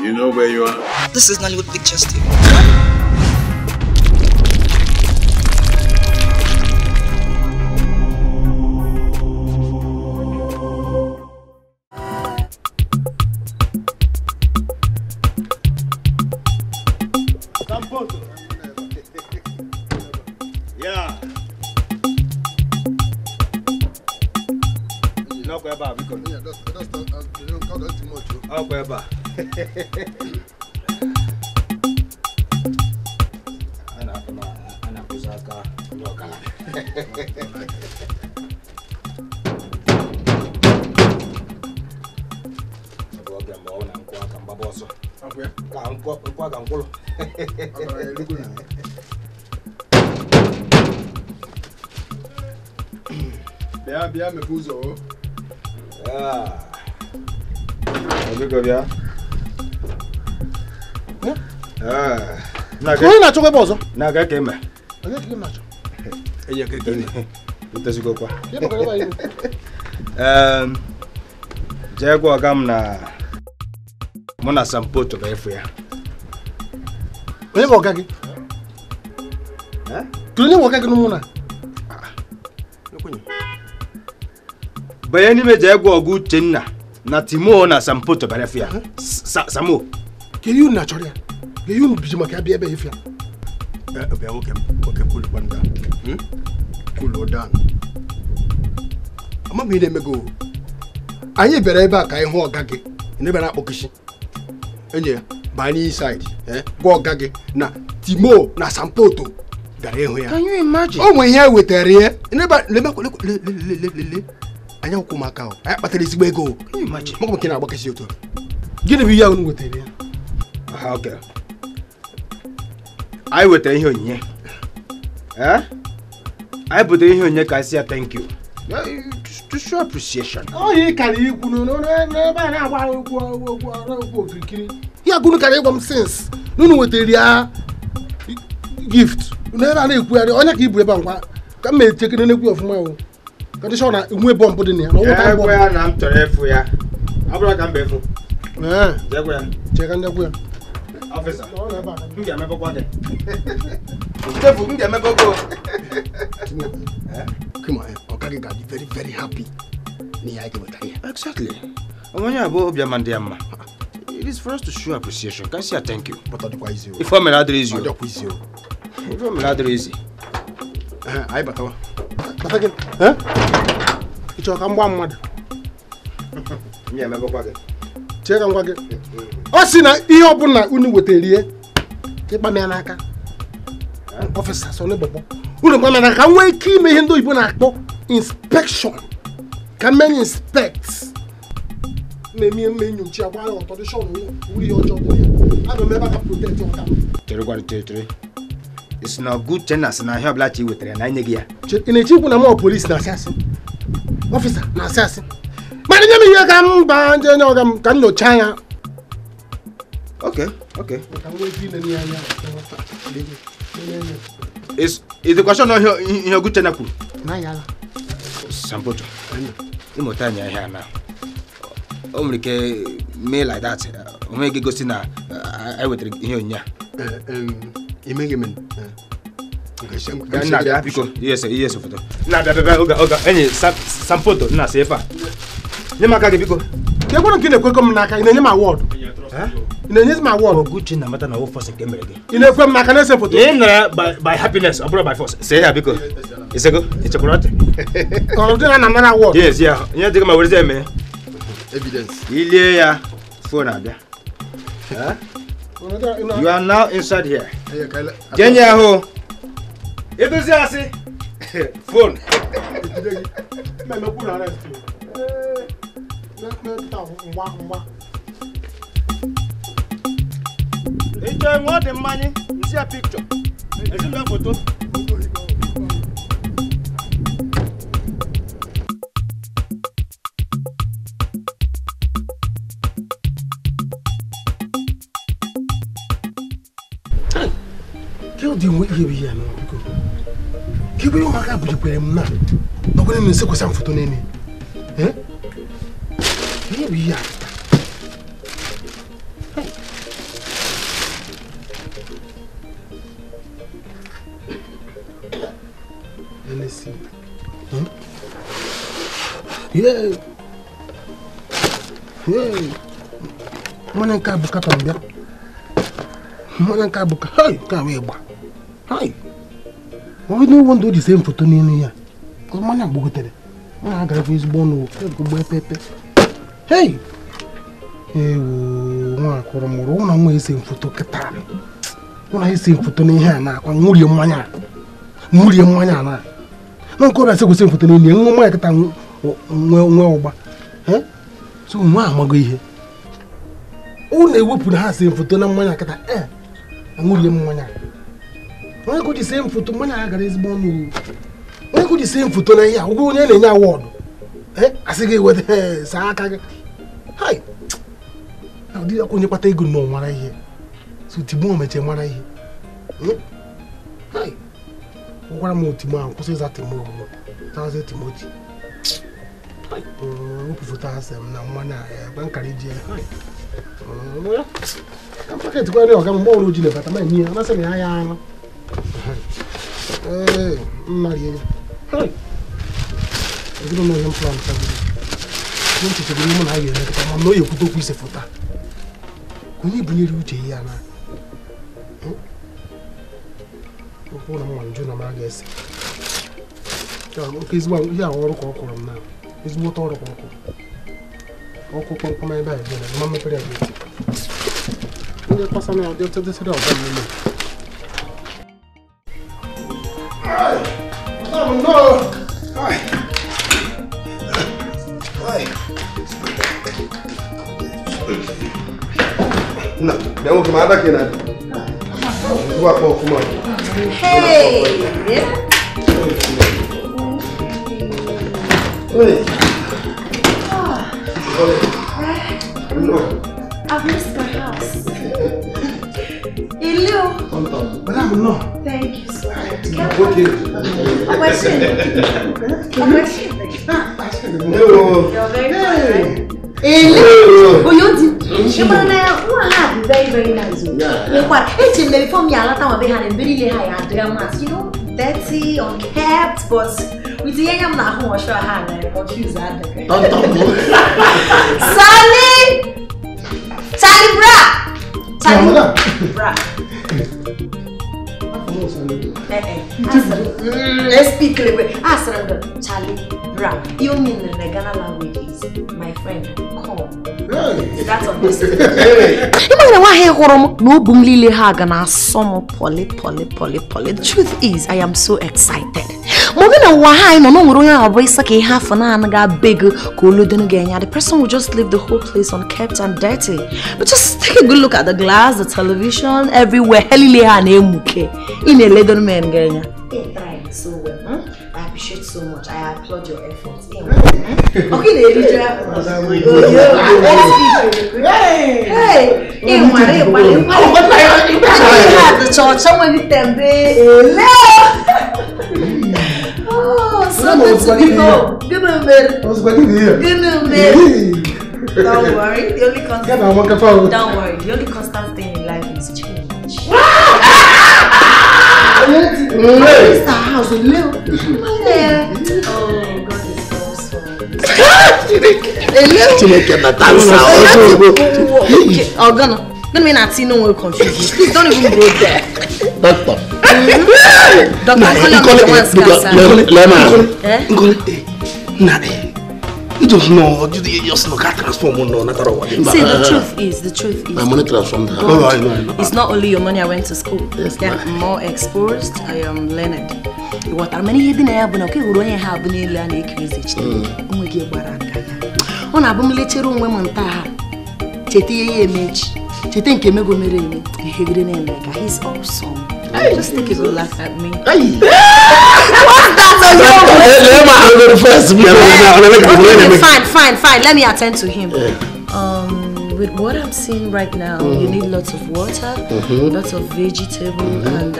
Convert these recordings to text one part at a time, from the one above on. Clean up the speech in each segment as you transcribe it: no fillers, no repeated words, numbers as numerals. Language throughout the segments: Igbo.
You know where you are? This is Nollywood Pictures TV. Yeah. That's too much. Bịa mepe ụzọ. Onye na-achọkwa ebe ọzọ? Na-aga ka eme. Jee gwa ọga m na mụ na Sampoto ga-efu ya. Onye bụ ọga gị? Onye bụ ọga gị n'ụmụ na? Banye n'ime jee gwa ọgụ Uchenna na Timo na Sampoto bịara efu ya. Samo. Kedu ihe unu na-achọrọ ya? Kedu ihe unu biji maka abịa ebe efu ya? Bịa nwoke m, nwoke m cool down. Cool down. Ama m ihe na-eme gị o. Anyị bịara ebe a ka anyị hụ ọga gị. Ị bịara akpọkịsị. Enyi ya, banye inside, gwa ọga gị na Timo na Sampoto bịara ịhụ ya. Can you imagine? O nwere ihe e wetara ya. Lele. Anyị akwụkwọ maka ahụ. Anyị kpatara ezigbo ego. Can you imagine? Maka nke na-agbakasị otu a. Gịnị bụ ihe unu wetara ya? Okay. Anyị wetara ihe onyinye. Anyị butere ihe onyinye ka anyị sị ya thank you. To show appreciation. Ọ yi kara ikwu n'ebe a na-agba okwu okwu okirikiri. Ihe agụnụ kara ịgwa m since na unu wetara ya gift. N'ebe a na-ekwugharị onye ka ibu ebe a ngwa ka m na-echekere n'ekwu ọfụma o. Ka dị sure na enwe bọmbụ dị na ya. Na ọ nweta bọmbụ. Ya na m chọrọ ịfụ ya. Ọ bụrụ ka m bụ ịfụ. Jee gwa ya. Chee ka ndị gwa ya. Officer, m ga-emepekwa gị. Chefu, m ga-emepe gị. Come on, ọga gị ga-adị very very happy na ihe anyị ga-ewetara ya. Exactly. Onye a bụ obiọma ndị ya mma. It is for us to show appreciation. Can I say thank you? But ọ dịkwa izi o. Ife o mere adịrị izi o. Ọ dịkwa izi o. Ife o mere adịrị izi. Anyị batawa. Bata gị. Ị chọrọ ka m gbaa mmadụ? M ga-emepekwa gị. Chee ka m gwa gị. Ọ sị na ihe ọbụla unu wetara ihe ịkpa m ya n'aka. Ọfịsa sọ n'ịgbọgbọ. Unu gwa m ya n'aka ka m nwee ike ime ihe ndị oyibo na-akpọ inspection. Ka m mee inspect. Na-eme mme nyocha gwa ya ọtọ dị shọn wuri ihe ọjọọ dị ya. Ana m ebe aka protect ọka m. Chere. Isi na ọgụ Uchenna sị na ihe ọbụla chi wetara ya na nye gị ya. Ị na-eche ikwu na mụ polisi na-asị asị? Ọfịsa na-asị asị. Mana nye m ihe ka m baa ndị onye ọga m ka m nyochaa ya. Okay, okay. Is the question on here good tenaku? Sampoto. Imotanya here now. Omrike me like that. Omege go see na I will here nya. Imegemen. Yes, yes, photo. Na bia oga oga enyi Sampoto na sefa. Nye maka gị biko. Ke gwara nke na-ekwekọ m n'aka ị na-enye m award. Ị na-enyezi m award. Oguchi na mata na wo force nke mere gị. Ị na-ekwe m n'aka na-ese foto. Ị nara by happiness ọ bụrụ by force. See ya biko. Isego, ịchekwara ọchị. Ọ dị na na nara award. Yes, ya. Ihe dị ka ma werezi eme. Evidence. Ilie ya phone abịa. You are now inside here. Jenye ahụ. Edozi asị. Phone. Mmemme na arrest. Ịchọ enwe ọ dị mmanya, nsi ya picture. Ezi m foto. Ke ọ dị nwe ihe bụ ihe a na biko. Ke ebe ụmụaka bujikwere m na nọkwere m na-esekwasa m foto n'elu. Ihe bụ ihe a. Yeah. Yeah. Mmanya nke a bụ katọn bịa. Mmanya nke a bụ hey, nke a wee gba. Hey. Ọ no wonder o ji see foto n'elu ya. Mmanya gbogotere. Mmanya agara ezigbo ọnụ gbo epepe. Hey. Ewo, nwa akwụrụ mụrụ ụlọ nwa ese foto kịta. Ụlọ ese foto n'ihe a na-akwa nwurie mmanya. Nwurie mmanya na. Na nke ọbịa sị foto n'elu nwa mmanya kịta nwe ụgba. Eh? So nwa amago ihe. Ọ na-ewepụ na ha se foto na mmanya kịta. Eh. Nwurie mmanya. Onye ko ji se foto mmanya agara ezigbo ọnụ. Onye ko ji se foto na ihe a, ụgwọ onye na-enye awọdụ. Eh? Asị gị weta saa aka gị. Hai. Na ụdị akwa onye kpata ego nọ mara ihe. So Timo meche mara ihe. Hai. Gwara m Timo ahụ kwụsị ịza Timo. Tazie Timoti. Hai. Wepụ foto asị m na mmanya gba nkara iji ya. Hai. Ka paket gwara ọga m mgbe ọrụ ji lebata ma enye ya, amasị m ya ya anụ. Ee, mma rie ya. Hai. Ezinụlọ onye m plan chagoro. Ihe nchechegoro mụ na ha ga-emekọta ma na o ekwute okwu ise foto a. Onye bunyere uche ya na okwu na mma njụ na m aga ese. Oke ezigbo ihe ahụ ọrụ ka ọ kwụrụ m na ezigbo ụtọ ọrụ ka ọ kwụrụ. Ọkụ kpọmkpọm ebe a ebe na mma mepere ya bụ ndị kpasa na ọdị ọtọ desịrị ọga m n'ime. No, bịa nwoke ma ada ka ị na-adị. Ezigbo akpa ọfụma. Hey! Hey! No. I've missed my house. Hello. Madam, no. Thank you so much. Okay. A question. No. You're very fine, right? Hello. Oyodi. Very, very nice. You know, dirty, unkept, but with the young man who was sure I had confused. Sally! Charlie Bra! Charlie Bra. Let's speak a little bit. Charlie Bra. You mean the Ghana language is my friend, come. That's on this. You know no boom lily hagana some poly poly poly poly. The truth is, I am so excited. Mogana wahai no no half an big. The person will just leave the whole place unkept and dirty. But just take a good look at the glass, the television, everywhere. In a little man ganya. So well, huh? I appreciate so much. I applaud your efforts. Okay, hey, oh, so good to be home. Don't worry, the only constant. Don't worry, the only constant thing in life is change. It's the house, a little. Oh, God is awesome. Oh, Ghana. Don't mean I see no one confuse you. Please don't even go there. Doctor. Doctor, You just know, you just know, can't transform. No, not at all. See, the truth is. My money transformed. God, no. It's not only your money. I went to school. Yes, get more exposed. I am learned. What are many hidden? I have no okay. We have been learning crazy. We get baraka. On a boom later on women ta. Cheti image. Cheti nke me go mere me. He's awesome. Just take a good laugh at me. Hey. What's that? Okay, fine. Let me attend to him. Yeah. With what I'm seeing right now, you need lots of water, lots of vegetable, and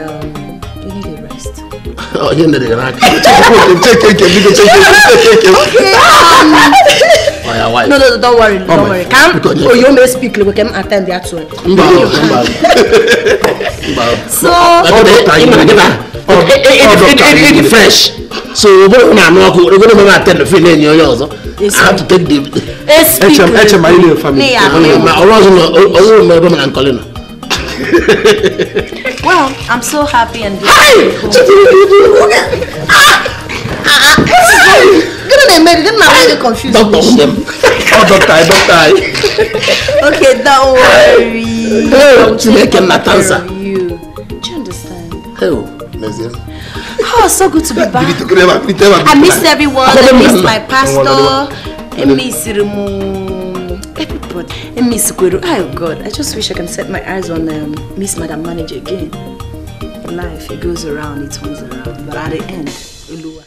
you need a rest. Oh, you need a rest. Okay. No, don't worry, don't worry. Come, oh, you may speak. We can attend that one. So, It's fresh. So we na no go we go na attend the film enyi onye ọzọ. I have to take the HM my family. Ma ọrụ ọzọ na ebe na nkọli nọ. Well, I'm so happy and glad. Gonna confused. Doctor them. Oh, doctor. Okay, don't worry. Hey, you. Do you understand? Hey, oh, so good to be back. I miss everyone. I miss my pastor. I miss everybody. I miss Guru. Oh God, I just wish I can set my eyes on Miss Madam Manager again. Life, it goes around, it turns around, but at the end, Oluwa.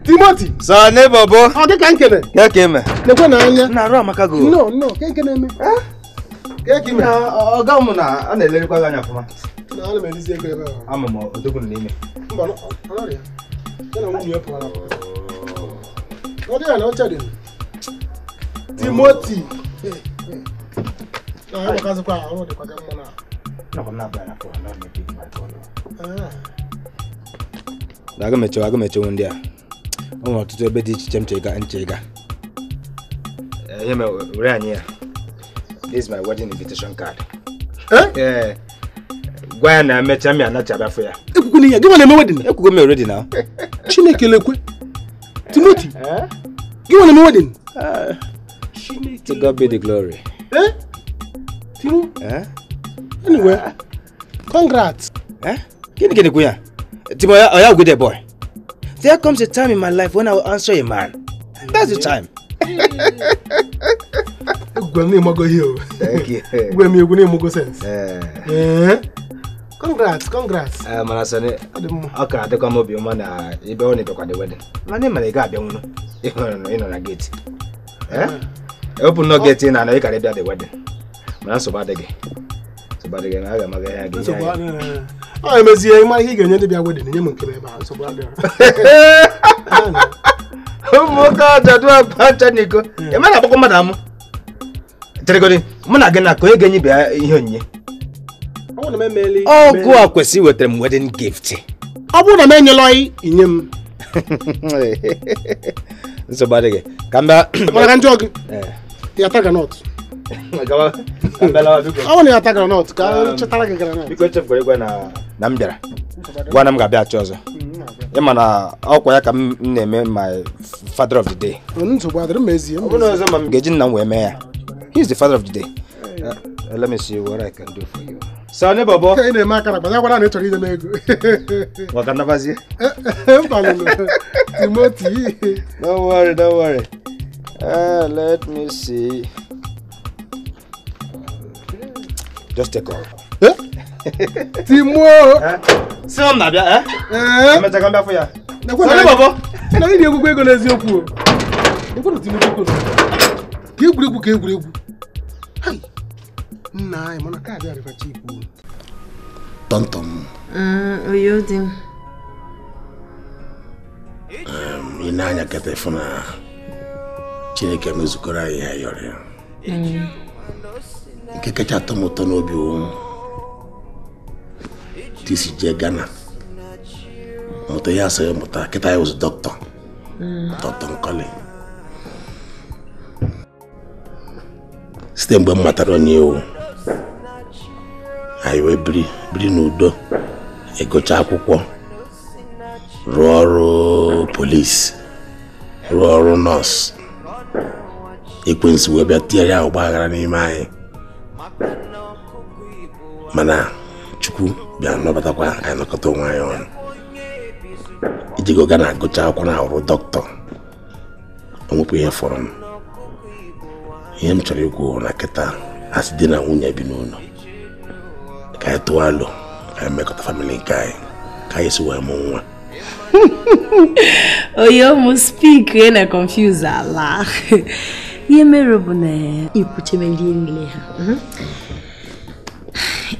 Timothy. Sonny Bobo. Oh, ke kan kene. Ke keme. Ne kwa na anya. Na ro amaka go. No, no, ke kene me. Eh? Ke keme. Na oga mu na a na elerikwa ga anya fuma. Na ana me elizi ego ebe. Ama mo odogun n'ime. Mba no, ana ya. Ke na nwunye pụrụ na. Ọ dị ya na oche dị. Timothy. Na ya ka zikwa arụ dịkwa ga mma na. Na ko na ba na ko na me big my call. Ah. Aga m echewe ndị a. O nwere ọtụtụ ebe dị iche iche m chega. Ihe mere were anyị ya. This is my wedding invitation card. Eh? Eh. Gwa ya na emecha m ya anacha abịa fụ ya. Ekwukwu na ya, gị nwa na-eme wedding? Ekwugo m already now. Chineke lekwe. Timothy. Eh? Gị nwa na-eme wedding? Chineke. To God be the glory. Eh? Timo? Eh? Anyway, congrats. Eh? Gịnị gịnị kwu ya? Timo, oya good boy. There comes a time in my life when I will answer a man. That's the time. Thank you. Sense. Congrats, congrats. Manasone, okay, I think I'm going to be the wedding. My name is Gabi. You know, gate. Eh? Open no gate in and you can be at the wedding. Manaso bad again. So bad again. I got my guy. Oh, I'm a he can be a wedding. You can so bad. Ụmụaka jadu abacha niko. Ema na akpọkọ mmadụ amụ. Teregodi, mụ na gị na ka onye ga-enye bịa ihe onyinye. Ọgụ a kwesịrị iwetara m wedding gift. Ọ bụrụ na m enyela inye m. Nsogbu adịghị. Ka m bịa. Mana ka njọ gị. Ya ta groundnut. Ọ bụrụ na ya ta groundnut ka chetara gị groundnut. Biko echefukwara ịgwa na m bịara. Gwa na m ga-abịa achọ ọzọ. Ịma na ọkwa ya ka m na-eme my father of the day. Nsogbu adịrị m ezie. Ọ bụrụ na ọzọ ma m ga-eji nna m wee mee ya. He is the father of the day. Let me see what I can do for you. Sonny Bobo. Ị na-eme akara gbada gwara na ị chọrọ inye m ego. Maka nnabazie. Timothy. Don't worry, don't worry. Let me see. Just take off. Eh? Timo. Si m na-abịa, eh? Emecha ka m bịa fụ ya. Sonny Bobo. Na ị na-egwukwa ego n'eziokwu o. Ekwuru Timothy kwuru. Ka egwuregwu ka egwuregwu. Nna anyị mana kaadị arịfa chipu. Tontom. Oyo dị m. Ị na-anya kata ịfụ na Chineke mezukọrọ anyị ihe ayọrọ ya. Nke kacha atọ m ụtọ n'obi wụ tisi jee Ghana Mụta ihe asịrị mụta kịta ya wụzi dọkịta. Dọkịta Nkọli. Site mgbe m matara onye iwu anyị wee biri n'udo, ịgụcha akwụkwọ, rụọ ọrụ polisi, rụọ ọrụ nọọsụ. Ekwensu wee bịa tinyere ya ọgba aghara n'ime anyị, mana Chukwu bịa nọbatakwa anyị nọkọta onwe anyị ọnụ. Iji goga na-agụcha akwụkwọ na ọrụ dọkịta, o nwepụ ihe fọrọ m. Ihe m chọrọ ikwu na kịta asị di na nwunye bi n'ụlọ ka anyị tụọ alo, ka anyị mekọta famili nke anyị, ka anyị si wee mụ nwa. Oyo mu speak na confuse ala. Ihe mere bụ na ikwuchemeli niile ha.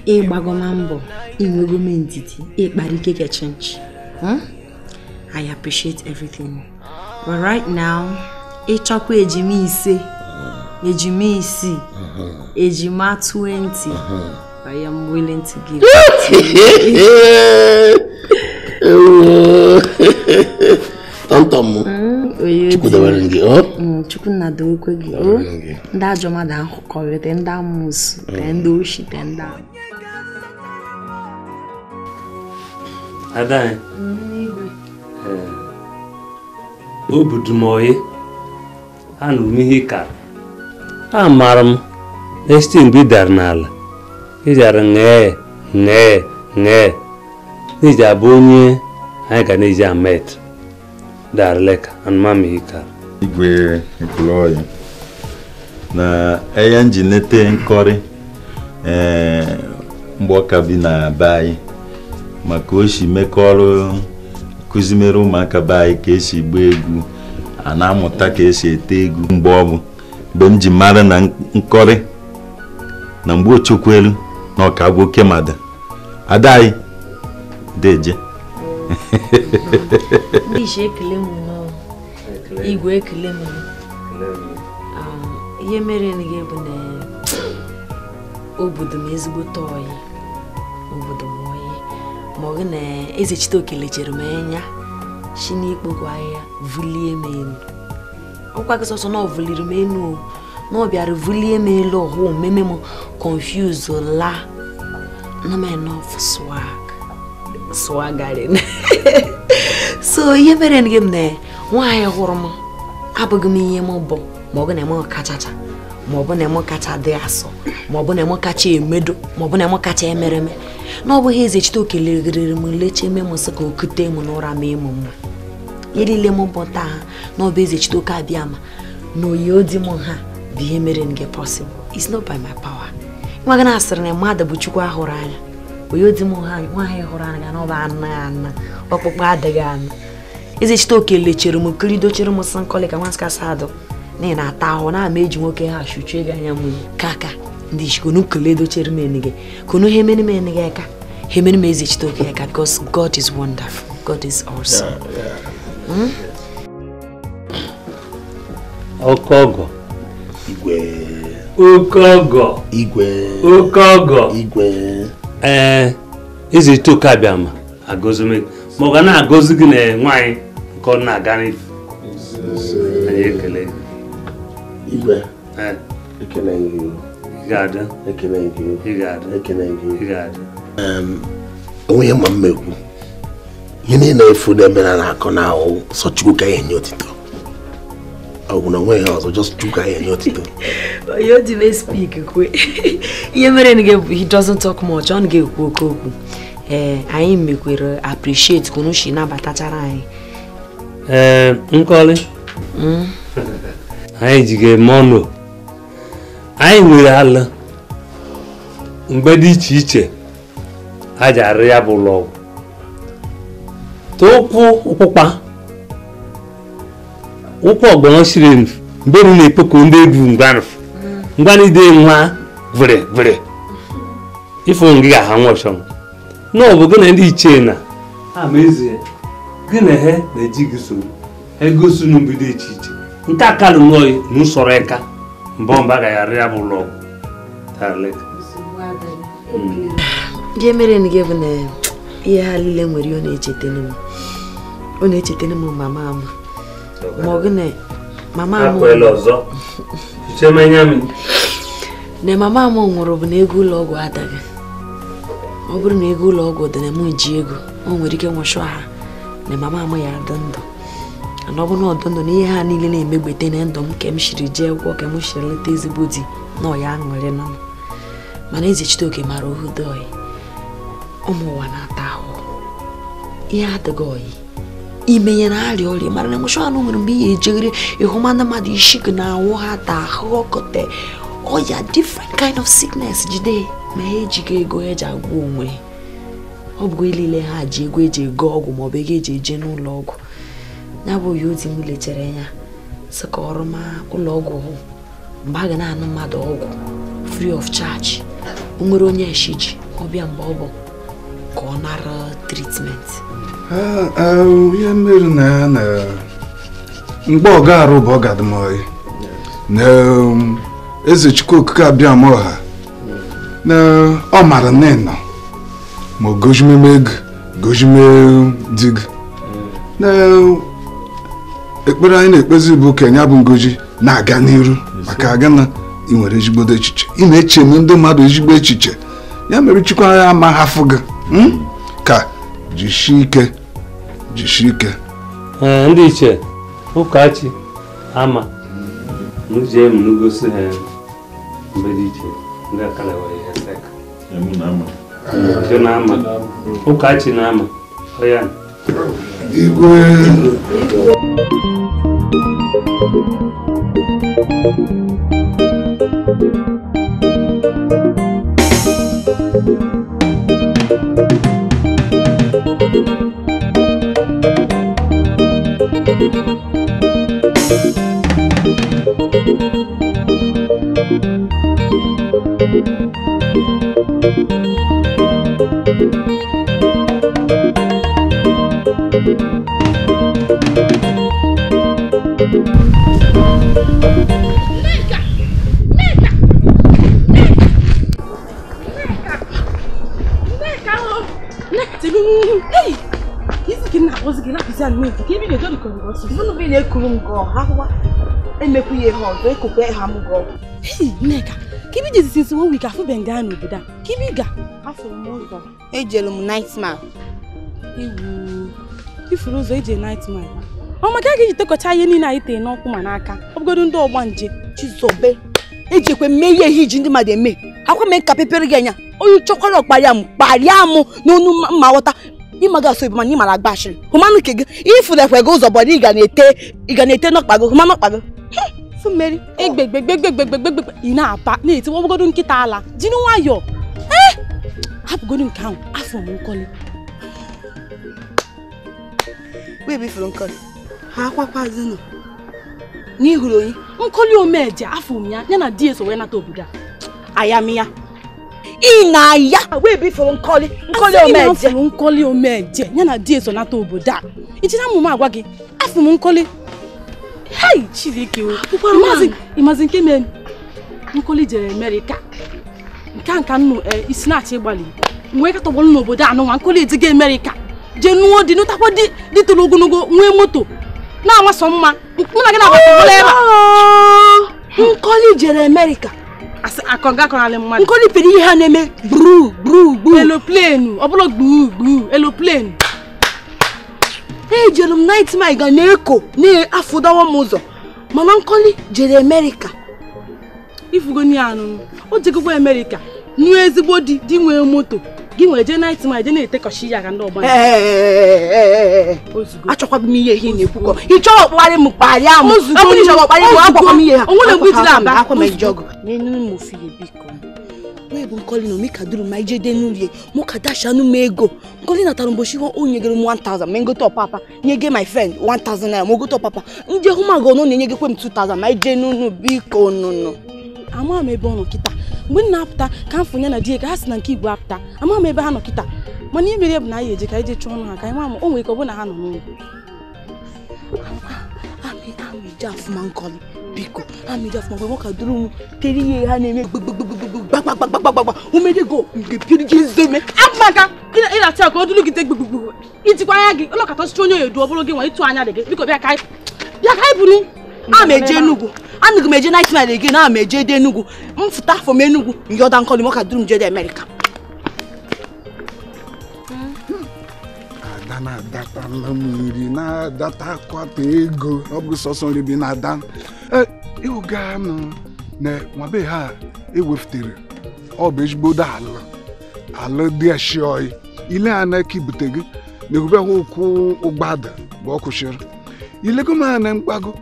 Ịgbagoma mbọ, inwego m ndidi, ịkpara ike ke chinchi. I appreciate everything. But right now, ịchọkwa ejima 5, ejima 6, ejima 20. I am willing to give it to you. Tontom. Chukwu dewere gị, o? Chukwu na dewekwe gị, o? Ndị ajọ mmadụ ahụkọrịta, ndị amụsụ, ndị oshi, ndị ahụ. Ada anyị. Obodo m oyi, anụrụ m ihe ịkara. Amaara m na site mgbe ị dara n'ala, ị dara ṅee ṅee ṅee n'iji abụ onye anyị ga na-eji amet darleka anụmamụ ịkara. Igwe ekwulọya na eya njinete nkọrị mgbe ọka bi na be anyị maka o si mekọrọ kụzimere ụmụaka be anyị ka esi gba egwu, a na-amụta ka esi ete egwu. Mgbe ọ bụ mgbe m ji mara na nkọrị na mgbe ochokwelu na ọka bụ oke mmadụ. Ada anyị deje. Ndị isi ekele m nnọọ. Igwe ekele m. Ihe mere gị bụ na obodo m ezigbote oyi. Obodo m oyi. Ma ọ gị na Eze Chitoke lechere m anya si n'ikpokwu ahịhịa vulie m elu. Ọkwa gị sọsọ na ọ vuliri m elu o. Na ọ bịara vulie m elu ọhụụ meme m confuse la. Na m enough swag. Swagarin. So ihe mere gị m na nwaanyị hụrụ m abụghị m ihe m bụ, ma ọ bụ na m kachacha, ma ọ bụ na m kacha dị asọ, ma ọ bụ na m kacha emedo, ma ọ bụ na m kacha emereme. Na ọ bụghị Eze Chitoke legharịrị m leche eme m sị ka o kute m n'ụra ma ịmụ mma. Ihe niile m bụ taa na ọ bụ Eze Chitoke abịa ma na oyi odi m ha bụ ihe mere gị possible. It's not by my power. Nwa gị na-asịrị na mmadụ bụ Chukwu ahụrụ anya. Oyi di m ha nwaanyị hụrụ anya na ọ bụ anụ anụ ọkpụkpụ adịghị anụ. Eze Chitoke lechere m kirido chere m sị Nkọli ka nwa skasa adụ na ị na-ata ahụ na-ama eji nwoke ha shuchie gị anya mmiri kaka ndị isi konu kele dochere m enu gị konu ha emere m enu gị aka ha emere m Eze Chitoke aka, because God is wonderful, God is awesome. Okogo. Igwe. Okogo. Igwe. Okogo. Igwe. Ee, Eze Chitoke abịa ma agọzi m, ma ọ ga na-agọzi gị na nwaanyị nke ọ na-aga n'ifu. Anyị ekele gị. Igwe. Ekele gị. Ị ga-adị. Ekele gị. Ị ga-adị. Ekele gị. Ị ga-adị. Onwe ihe ma m ekwu. Ihe niile efu na-eme na akọ na ahụ sọ Chukwu ka enye otito. Ọ bụ na onwe ihe ọzọ, just Chukwu ka enye otito. Oyo dị m speak kwe. Ihe mere na he doesn't talk much, ọ na-ekwu oke okwu. Anyị mekwere appreciate ka unu si nabatachara anyị. Ee, Nkọli. Anyị ji ga-eme ọnụ. Anyị nwere ala mgbe dị iche iche a ji arụ ya bụ ụlọ ọgwụ. Tụkwụ ụkwụkpa ụkwụ ọgbọnọ siri mgbe m na-ekpoko ndị egwu ngwanụ ngwanụ ide nwa vere vere ifo ngị ga-aha nwa ọchọ na ọ bụ gị na ndị ichie na ama ezie gị na he na-eji gị soro ha egosi unu mbido iche iche nke akalụ nọọ na usoro ịka mbọ mba agaghị arụ ya bụ ụlọ ọgwụ. Ihe mere gị bụ na ihe ha niile nwere ihe ọ na-echeta m. Ọ na-echetara m mama m. Ma ọ gịnị mama m. Akwela ọzọ. Chichemenya m. Na mama m nwụrụ bụ na ego ụlọ ọgwụ adaghị. Ọ bụrụ na ego ụlọ ọgwụ dị na m ji ego, o nwere ike nwụchụ ha na mama m ya adị ndụ. Na ọ bụrụ na ọ dị ndụ na ihe ha niile na-emegbete na ndụ m ka m shiri jee gwọ ka m shiri leta ezigbo di na ọ ya aṅụrị na m. Mana Eze Chitoke mara ohu dị oyi. Ụmụ ụwa na-ata ahụhụ. Ihe adịghị oyi. Ime ya na-arịa ọrịa mara na nwụchụ anụ nwere mgbe ihe ejeghere ịhụ ma ndị mmadụ isi gị na-awụ ha ta ahụ ọkọte ọya different kind of sickness jide ma ha ejighị ego eji agwọ onwe. Ọ bụ niile ha ji ego eji ego ọgwụ maọbụ ego eji eje n'ụlọ ọgwụ. Ya bụ ya oti m lechere ya sị ka ọrụ ma ụlọ ọgwụ hụ mgbe a ga na-anụ mmadụ ọgwụ free of charge. O nwere onye eshiji ọbịa mgbe ọ bụ ka ọ nara treatment. Ihe mere na na mgbe ọ ga-arụ bụ ọ ga-adị m oyi na Eze Chukwu Okike Abịama ọha na ọ mara na ị nọ ma o gojimeme ego gojime di gị na ekpere anyị na-ekpezi bụ ka ya bụ ngoji na-aga n'iru maka aga na ị nwere ezigbo echiche ị na-eche na ndị mmadụ ezigbo echiche ya mere Chukwu anyị ama hafụ gị ka jisie ike jisie ike. Ndị iche ụkachi ama nje m n'ugosi ha mgbe dị iche ndị akala were ihe sek na ama ụkachi na ama ọya igwe. Nneka, ka ibi jezi since 1 week afụ benga n'obodo a. Ka ibi ga afụrụ m ụzọ. Ejelu m night man. Ewu. Ifuru ụzọ eje night man. Ọ maka ga eji tekọcha ihe niile anyị tee n'ọkụ ma n'aka. Ọ bụgodu ndị ọgba nje. Chizobe. Ejekwe mme ihe ihe iji ndị mmadụ eme. Akwa mee ka pepere gị anya. Onye chọkwara ọkparịa m kparịa m n'onu mma ghọta. Ịmaga asọ ibu mana ị mara agba ashịrị. Hụmanụ nke gị ifurekwe gị ụzọ bọrọ ị ga na-ete n'ọkpa gị hụmanụ ọkpa gị. Mmeri egbegbegbegbegbegbegbe ị na-apa na-etiwa ọbụgodu nkịta ala jiri nwayọọ. Hapụgodu nke ahụ afọ m nkọli. Wee bụ ifuru nkọli ha akwakwazinụ n'ihuru onye nkọli omeje afọ m ya ya na di eso wee nata obodo a ayam ya ị na-aya wee bụ ifuru nkọli nkọli omeje afọ m nkọli omeje ya na di eso nata obodo a ijiri amụma agwa gị afọ m nkọli. Hey, Chineke o. Ịmazi nke mere Nkoli jere Amerịka. Nke nka nnu isi na-achọ ịgbalị. Nwee katọgbọrọ n'obodo anụ nwa Nkoli ejiga Amerịka. Jee nụọ di nụtakwa di toro ogologo nwee moto na-amasọ mma. Mụ na gị na-agbata ebe a. Nkoli jere Amerịka. Akọga akọrọla mmadụ. Nkoli pere ihe ha na-eme gburu gburu gburu. Eloplenu, ọ bụla gburu gburu eloplenu. Ejere m night mile ga na-eko na-afụdawa m ụzọ mana Nkoli jere Amerịka. Ifugoni anụ o jegokwa Amerịka nụọ ezigbo di di nwee moto gị nwere jee night mile jee na-etekọchi ya ka ndị ọgba. Achọkwa m ihe ihe na-ekwukọ ị chọrọ ọkpụgharị m kparịa m ọ bụrụ ịchọrọ ọkparị m agwakwa m ihe ha o nwere mgbe ijiri aba akwa m eji ọgụ n'enu m ofie biko wee bụ Nkoli na omeka duru ma ije de n'urie mụ ka dasha anụ m ego. Nkoli natara mbochi o nyegere m 1000 ma ngote ọpapa nyege my friend 1000 naira ma ogote ọpapa ndị hụmago nọ na-enyegekwe m 2000 ma ije n'unu biko nụnụ. Ama m ebe ọ nọ kịta mgbe m na-apụta ka m fụnya na di ka ha si na nke igwe apụta ama m ebe ha nọ kịta mana ihe mere bụ na anyị eje ka anyị jee chụọ ọnụ ha ka anyị ma ma o nwere ike ọ bụ na ha nọ n'ụlọ. Amị afụma Nkoli biko amị afụma mgbe nwoke duru m tere ihe ha na-eme gbagbagbagbagbagbagbagba umedego nke piri ji ezome amaka ị na-achọ ka o duru gị te gbugbugbu Ijikwa anya gị ụlọkata ọchịchị onye oyedu ọ bụrụ gị nwa ịtụ anya dị gị biko bịa ka anyị buru. A ma eje Enugu. Anụghị m eje night mile again, a ma eje dị Enugu. M fụta from Enugu, nyọda Nkọli mọka duru m jede America. Ada na-adata mmiri na-adata akwata ego ọ bụ sọsọ nri bi na-ada. Ịhụga nụ na nwabe ha ewefutere ọ bụ ezigbo ala ala dị ashioi ile a na-eke ibute gị na ehube ha ụkwụ ụgbada bụ ọ kwụsịrị ilego m na mkpago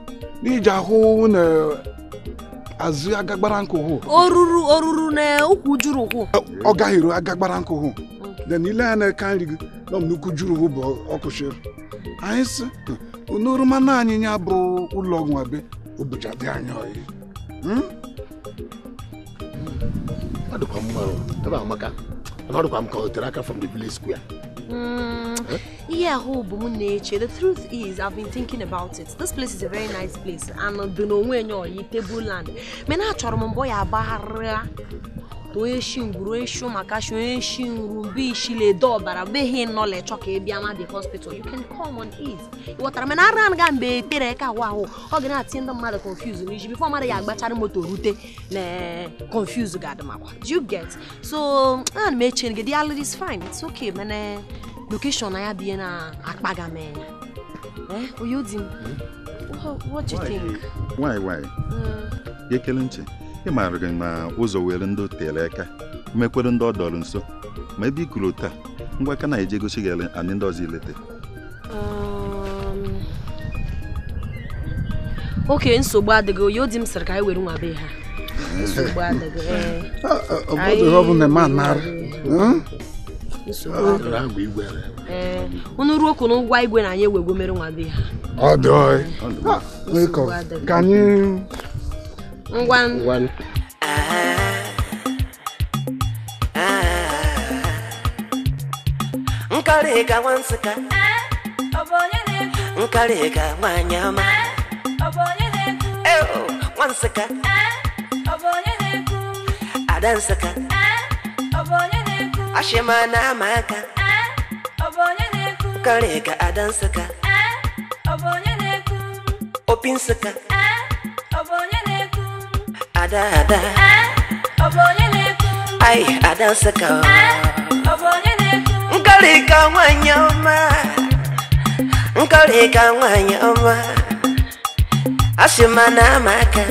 n'iji ahụ na azụ agagbara nkụ hụ oruru na ụkwụ juru hụ ọ gaghịrụ agagbara nkụ hụ then ile a na-eke nri gị nọ m n'ukwu juru hụ bụ ọ kwụsịrị anyị sị n'oroma na anyị ya bụ ụlọ nwabe obodo dị anya oyi. Ọ dịkwa mma ebe amaka ọ dịkwa m ka ọ tere aka from the village square. Yeah, the truth is, I've been thinking about it. This place is a very nice place, and the no way no table land. Men I chọrọ m mbọ ya agbagharịa to eshi ngwuru eshi maka shi eshi nru bi shile dọbara be he nọ le chọ ka ị bịa ma the hospital. You can come on ease. Ịghọtara mana ara nga mgbe tere ka ahụ ahụ ọ ga na-atinye ndị mmadụ confuse n'iji before mmadụ ya agbachara moto rute na confuse ga-adịmakwa. Do you get? So ana m eche gị the alley is fine. It's okay mana location na ya bie na akpaga m enya. Oyodim, what do you think? Why? Ekele nche. Ị maara gị na ụzọ were ndị tere aka mekwere ndị ọ dọrọ nso ma ebe i kwuru taa ngwa aka na-eje gosi gị anyị ndị ọzọ ilete. Okay, nsogbu adịghị. Oyodim sịrị ka anyị were nwa be ha. Nsogbu adịghị. Ọ bụ na ma nara. Unu ruo okwu n'ụgwọ igwe na anyị ewego mere nwa be ha. Ọ dị oyi. Ka anyị ngwa. Nkarịka nwa Nsụka, nkarịka nwanyị ọma, nwa Nsụka, ada Nsụka, ashịma na ama aka, nkarịka ada Nsụka, opi Nsụka, ada ada, ai ada Nsụka, nkarịka nwanyị ọma, nkarịka nwanyị ọma, ashịma na ama aka,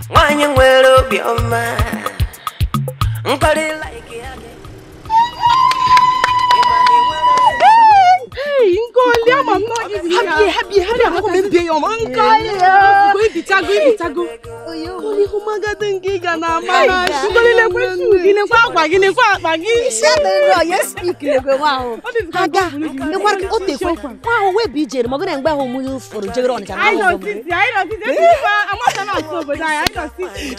nwanyị nwere obi ọma. Hey, Nkoli, ama m not easy. Happy, happy, Nkoli. Go, Nkoli, humagadi nke ga na ama. Nkoli lekwe shoe gị, lekwe akwa gị, lekwe akpa gị. Yes, speak lekwe nwa ahụ. Aga, lekwa o tekwe. Nwa ahụ wee bụ ijere, ma ọ bụrụ na mgbe ahụ mụ fụrụ jegere Ọnịcha. Anyị nọ sisi, amata na asụ obodo anyị, anyị nọ sisi.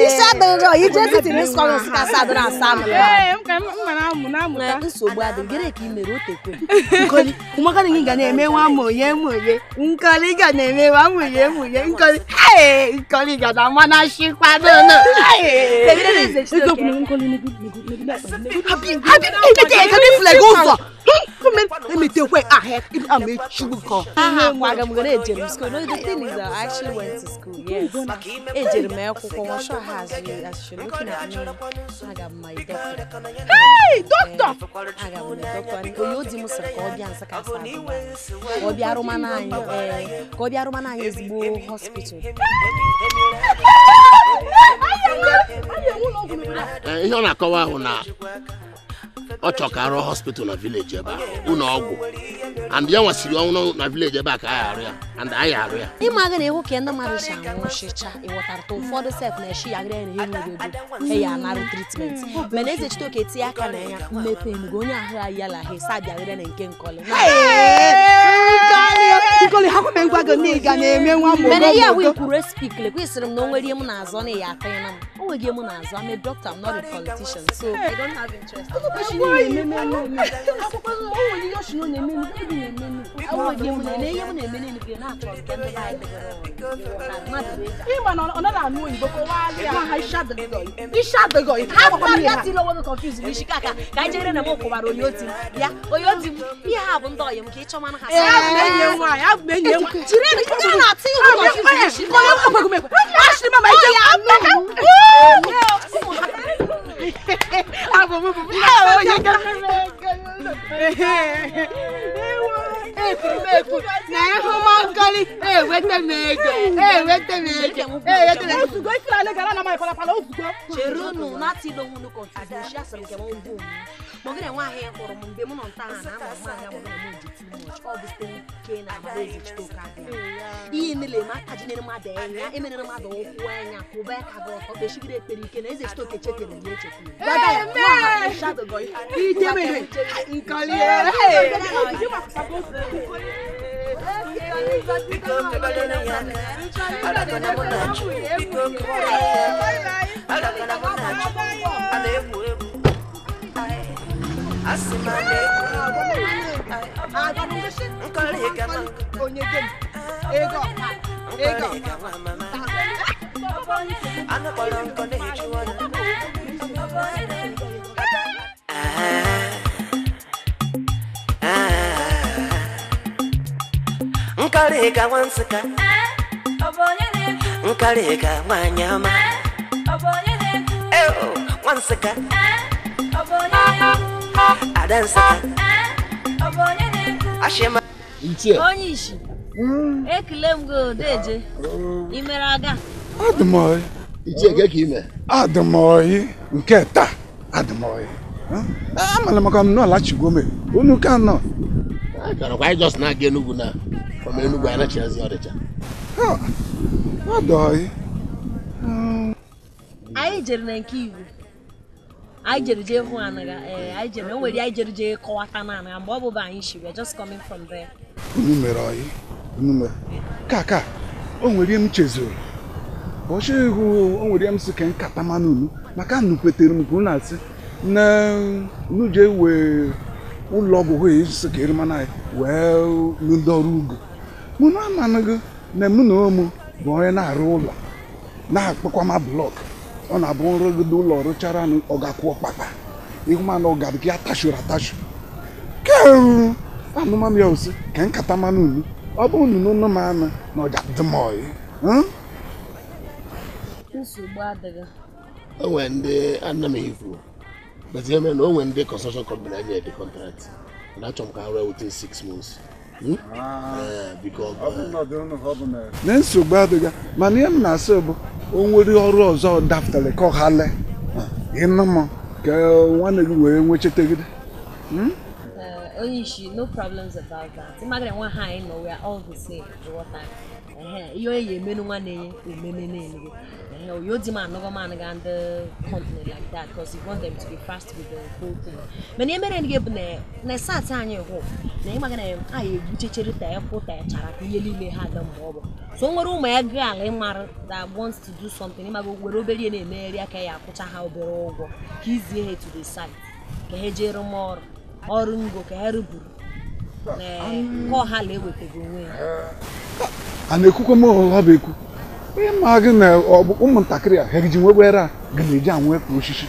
Isi adịrọ, ije siti n'ịsọ Nsụka asa adịrọ asa amụ. Ee, m ka m ma na-amụ na-amụta. Nsogbu adịghị, gịnị ka ị mere o tekwe? Nkoli, ụmụaka gị ga na-eme nwa mụnye mụnye. Nkoli ga na-eme nwa mụnye mụnye. Nkoli, ee, Nkoli ga na-ama na shikwa n'ụlọ. Happy, happy, emete ụzọ. Emetekwe ahịa, ama echugbu kọ. Aha, I'm gonna ejere m school. No, the thing is that I actually went to school. Yes. Ejere m akwụkwọ nwa sure has you as you're looking at me. I got my doctor. Hey, doctor! I got my doctor. And Oyo di m sịrị ka ọ bịa Nsụka asa ka ọ bịa rụmana anyị ka ọ bịa rụmana anyị ezigbo hospital. Ihe ọ na-akọwa ahụ na ọ chọ ka arụ hospital na village ebe a ụlọ ọgwụ and ya nwasiri ọnwụ na village ebe a ka anyị arụ ya and anyị arụ ya. Ịma gị na ịhụ ka ndị mmadụ si anwụchicha ịghọtara ụfọdụ sef na-eshi ya gịrị na enwere ego he ya anarụ treatment mana eze Chitoke tinye aka na ya mmepe enugo onye ahụ ya yala ha sa bịagịrị na nke Nkoli. Nkoli ha kweme ngwa gị na ị ga na-eme nwa mụ. Mana ihe ahụ ikwuru speak lekwa ịsịrị m na o nwere ihe m na-azọ na ya ata ya na m o Enweghị m n'azụ. I'm a doctor, I'm not a politician, so I don't have interest. Nkarịka nwa Nsụka, nkarịka nwanyị ọma, nwa Nsụka, ada Nsụka, ashịma. Onye isi, ekele m gị odeje, ị mere aga? Adịmọyị. Ichie ka ime? Adịmọyị nke taa, adịmọyị. Amala maka m nọ lachigwo me, unu ka nọ. Akara anyị just na-aga Enugu na from Enugu anyị na-achịazi Ọnịcha. Adọghị. Anyị jere na nke Igbo. Anyị jere jee hụ anaga. Anyị jere, o nwere anyị jere jee kọwata na anaga mgbe ọ bụba anyị shi, we are just coming from there. Unu mere ọyị. Unu mere. Kaka, o nwere ihe m chezoro. Bọchị ihu o nwere ihe m sị ka nkata mmanụ unu maka unu kwetere m ka unu asị na unu jee wee ụlọ ọgwụ hụ esi ka erimana anyị wee ndị ọrụ ugbo. Mụ na amanụghị na mụ na ụmụ bụ onye na-arụ ụlọ na-akpọkwa ma blọk. Ọ na-abụ nrụgide ụlọ rụchara ọ ga-akwụ ọkpakpa ihu mana ọ ga-adị ka ya tashuru atashu. Ke anụmanụ ya osi ka nkata mmanụ unu ọ bụ unu n'ụlọ m anụ na ọ ga-adị m ọyị. Nsogbu adịghị. O nwere ndị anamaghị but here, man, when the construction company I the contract, and I can run within 6 months. Because nsogbu adịghị mana ihe m na-asị bụ o nwere ọrụ ọzọ daftara ka ọ ghale ịnụ m ka nwanne gị wee nwechetegide. Onye isi, no problems about that. Imagine nwa ha anyị nọ, we are all the same. Ihe onye ya emenu nwanne ya omeme na-eme. You demand no man and the company like that because you want them to be fast with the whole thing. Many men give na sat anyị hụ na ịmaga na anyị egbuchechere ta ekwu ta chara ka ihe niile ha dị mgbe ọ bụ. So nwere ụmụ ya gal ịmara that wants to do something ịmaga were obere na-emegharị aka ya akwụcha ha obere ụgwọ ka izie ha to the site ka ha jere m ọrụ ọrụ ngo ka ha ruburu na ka ọha na-ewetago onwe ya. A na-ekwukwa m ọ bụ ekwu. Ihe ma gị na ụmụntakịrị a ha ji nwegwere a gị na-eji anwụ ekwu osisi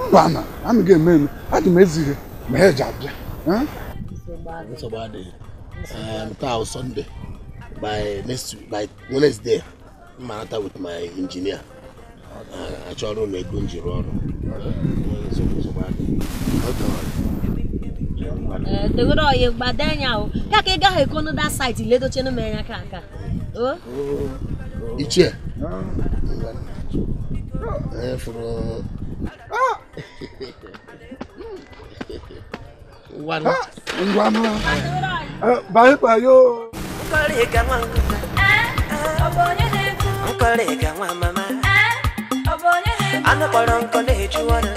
mba na anụ ga-eme eme adị m ezighi ma ha ji abịa. Nsogbu adịghị. Taa Sunday by next by Wednesday m manata with my engineer. Achọrọ ụlọ ego m ji rụọ ọrụ. Nsogbu adịghị. Tegoro oyi gbado anya o ka ka ị gaghị ekonu that site ledochenu m anya ka aka. O Ichie. Fụrụ. Ngwanụ. Ngwanụ. Bye bye yo. Nkarịka nwa Nkarịka nwa mama. Anụ kpọrọ nkọ na-eju ọnụ.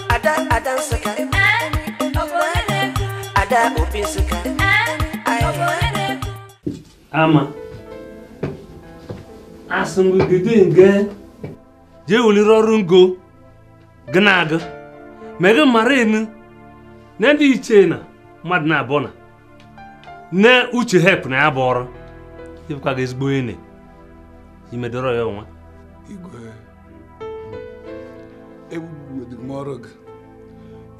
Ada ada Nsụka. Ada Obi Nsụka. Ama. Asụmgide nge Jee weliri ọrụ ngo gị na-agụ ma gị mara enu na ndị ichie na mmadụ na-abụọ na na uche hep na ya bụ ọrụ ịbụkwa gị ezigbo ene imedọrọ ya onwe. Igwe, egbugbu m ọrụ gị.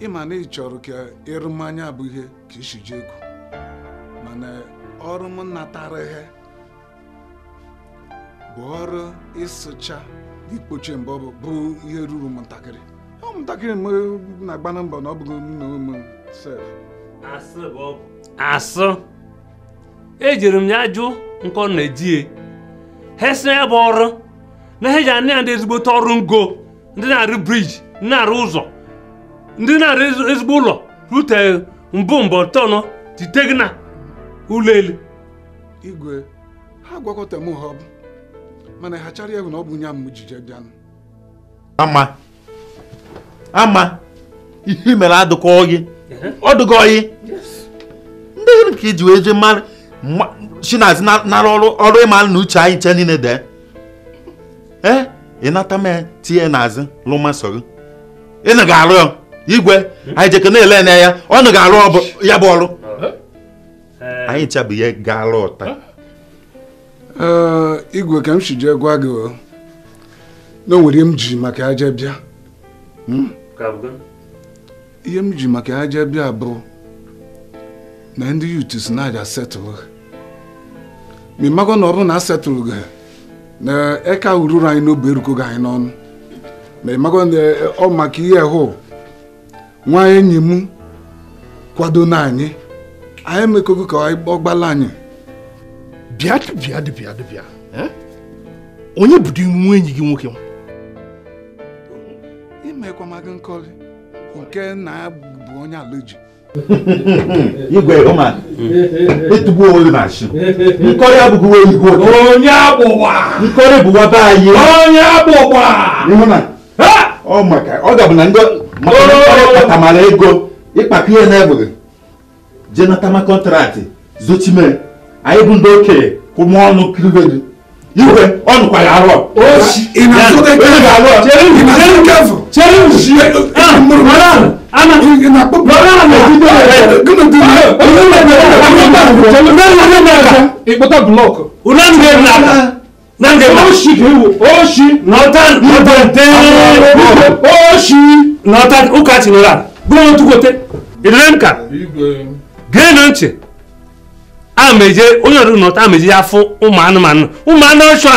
Ịma na ị chọrọ ka ịrụ mmanya bụ ihe ka isi ji egwu, mana ọrụ m natara ihe bụ ọrụ ịsụcha ikpochi mbọ bụ ihe ruru m ntakịrị. Ụmụntakịrị m na-agba na mbọ na ọ bụghị m na onwe m sef. Asị bụ ọgwụ. Asụ ejiri m ya jụ nkọ na-ejie ha si ya bụ ọrụ na ha ji anị ya ndị ezigbote ọrụ ngo, ndị na-arụ briji, ndị na-arụ ụzọ, ndị na-arụ ezigbo ụlọ rute mbụ mbọ tọnụ tite gị na ụlọ elu. Igwe, ha gwakọta m ha ọ bụ mana ha chara ya bụ na ọ bụ nya m jije bịanụ. Ama ama ihe mere adụkọ gị ọ dụgọ gị ndị gịnị ka iji wee jee mmadụ si n'azụ nara ọrụ ọrụ ịma na uche anyị nche niile dee ee ịnata m tinye n'azụ lụmasọ gị ị na ga-arụ ya igwe anyị jekọ na-ele na ya ọ na ga-arụ ya bụ ọrụ anyị ncha bụ ihe ga-arụ ụta. Ee, igwe, ka m si jee gwa gị na o nwere m ji maka ya jee bịa. Ihe m ji maka ya jee bịa bụ na ndị yut si na-aja setụlụ ma ị mago na ọ bụrụ na a setụlụ gị na eka ururu anyị n'obi erukogo anyị n'ọnụ, ma ị mago na ọ maka ihe hụ nwa enyi m kwado na anyị anyị emekogo ka ọ gbala anyị. Bịa bịa bịa bịa, onye bụ nwa enyi gị nwoke? Imekwa maka nkọli nke na bụ onye alaji. Igwe ụma etugbu onwe gị na ashị nkọli abụghị enyi gị onye agbụgba nkọli bụ nwata anyị onye agbụgba ịhụ na ọ maka ọ ga-abụ na ndị maka nkọli kpatamara ego ịkpakọ ihe na-egbughị jee natama kọntraktị zochime anyị bụ ndị okenye kwụmụ ọnụ kirigodi. Igwe ọ nụkwa ya arụ. Ị na-azụ ịkpọta blọkụ Geenụ ntị ameje onye ọrụ nọta ameje ya fụ ụmụ anụmanụ ụmụ anụ ọchụ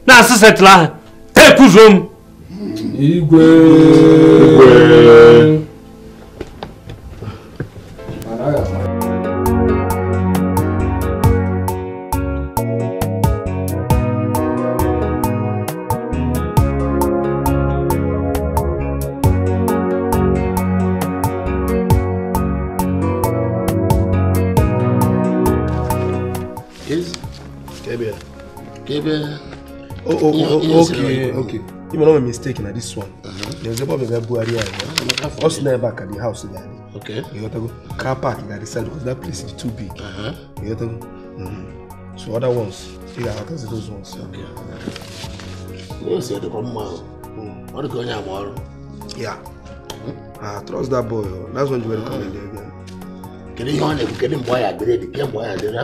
na-asụ setụlụ ahụ ekuzuo m. Igwe. Oh, okay. You know, mistake in this one. There's a problem with Buhari. Us never back at the house. Okay. You got to go car park at the side because that place is too big. You got to go. So other ones, you got to those ones. Okay. You see the problem. What are going on? Yeah. Ah, trust that boy. That's when you will come in there again. Can you get him boy agreed? Can boy agreed?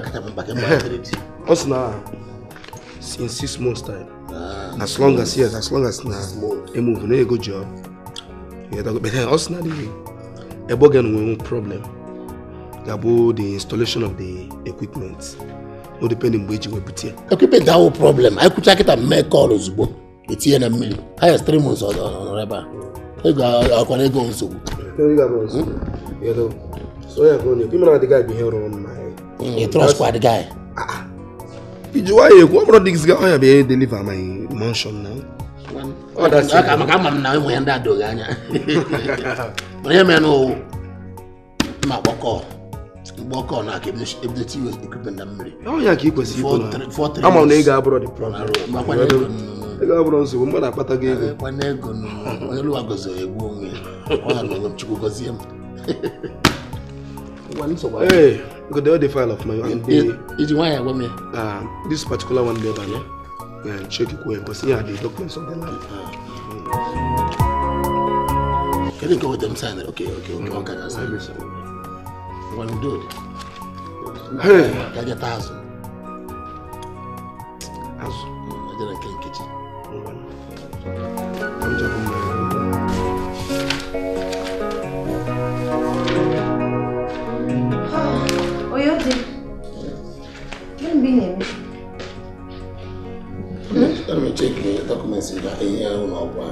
Us now. In 6 months' time. As long as yes, as long as na a move, no a good job. Yeah, but then also na the ebogan we problem. About the installation of the equipment. No depending wage we put here. Equipment that whole problem. I could check it and make call ozugbo. It's here and me. Highest 3 months or rubber. I go I go so. Yeah, though. So yeah, go. You know the guy be here on my. You trust the guy. Ah. Why you go this guy on be deliver my mansion now? Oh, that's it. I'm now when that dog anya. But here man no ma boko na ke ebdo ti equipment na mmiri. Oh yeah, keep kwesi iko na. I'm on ego abroad the problem. Ego abroad so mo na akpata go ego. Kwa na ego no. Onye luwa gozo egbu onwe. O na no Chukwu gozie m. Hey, look at the file of my own. Is the one I this particular one there, yeah, check it well because here are the documents of the land. Kedu nke weta m sign? Okay, ọ ka ga-sign. Ngwa udo dị. Hey. Ka je taa azụ. Azụ. Ejere nke Nkechi. Oyodi, gịnị bụ ị na-eme? Ana m echeki documents ga ihe ụlọ ọgwụ a.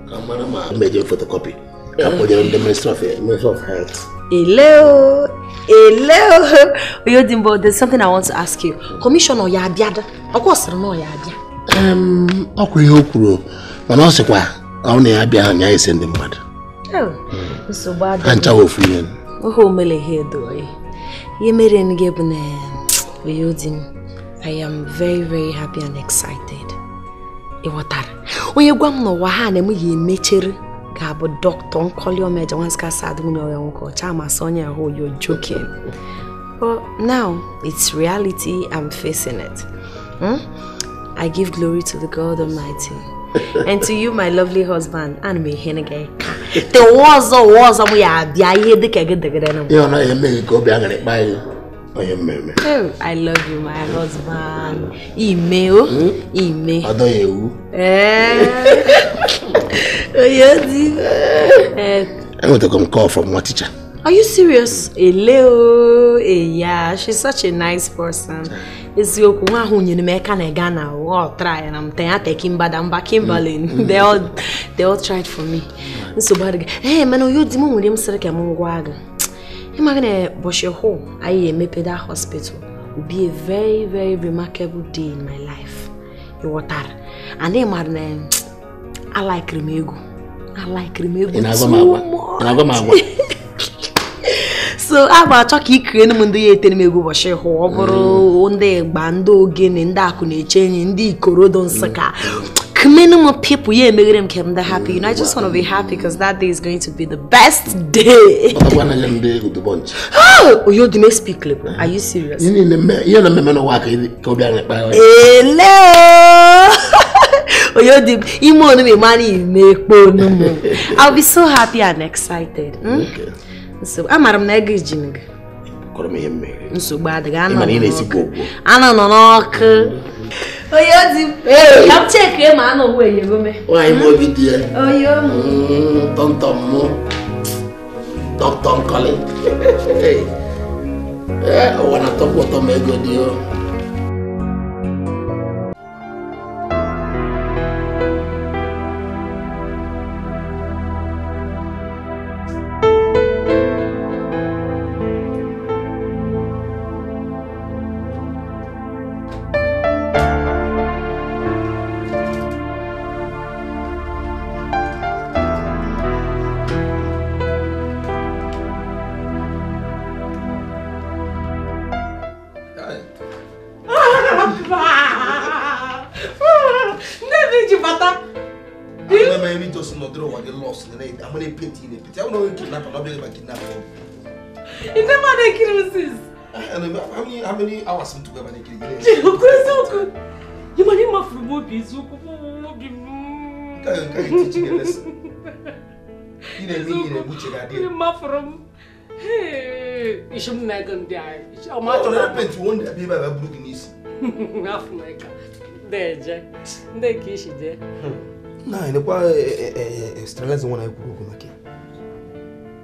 Ka m mara ma meje photocopy ka kpọjere ndị Ministry of Health. Hello, hello. Oyodimbo, there's something I want to ask you. Commissioner ya abịa da? Ọkwa sịrị na ọ ya abịa. Ọkwa ihe o kwuru, mana ọ sịkwa ọ na ya abịa ahụ ya ese ndị mmadụ. Oh, nsogbu adịghị. Ha nchawa ofu ihe. Ohe omele ihe edo. Ihe mere n gị bụ na Oyodim, I am very, very happy and excited. Ịghọtara? Onye gwa m n'ụwa ha na m ya emechere ga-abụ Dr. Nkoli Omeje nwanska sad nwunye ya nwoke ọcha amasị onye ahụ, you're joking. But now it's reality, I'm facing it. I give glory to the God Almighty. And to you, my lovely husband, and me here. The was we are the Oh, I love you, my husband. Email, email. I want to come call from my teacher. Are you serious? Hello, yeah, she's such a nice person. Eziokwu nwa ahụ nyere m aka na Ghana, ọ try and I'm taking Kimba Kimberlin. They all tried for me. Nsogbu adịghị. Eh, mana oyo di m nwere m sịrị ka m gwa gị. Ịma na ụbọchị hụ anyị emepe that hospital will be a very, very remarkable day in my life. Ịghọtara? And ịma na I like m egwu. I like m egwu too much. So I'm achọ ka ikire m ndị ya etere m egwu ụbọchị hụ ọ bụrụ ndị ịgba ndị ogene ndị akụ na-eche enyi ndị ikorodo Nsụka. Many more people, yeah, make them come that happy. You know, I just want to be happy because that day is going to be the best day. Oh, you didn't speak, are you serious? Hello. I'll be so happy and excited. Okay. So I'm a negligent. Nsogbu adịghị anọ nọ n'ọkụ. Oyodi, ka m chekee ma anụ uwe eyegome. Nwaanyị m obi dị ya. Oyo m. Tọmtọm mụ. Dr. Nkoli. Ee, ụwa na-atọkwa ụtọ ma ego dị o. How many hours to go and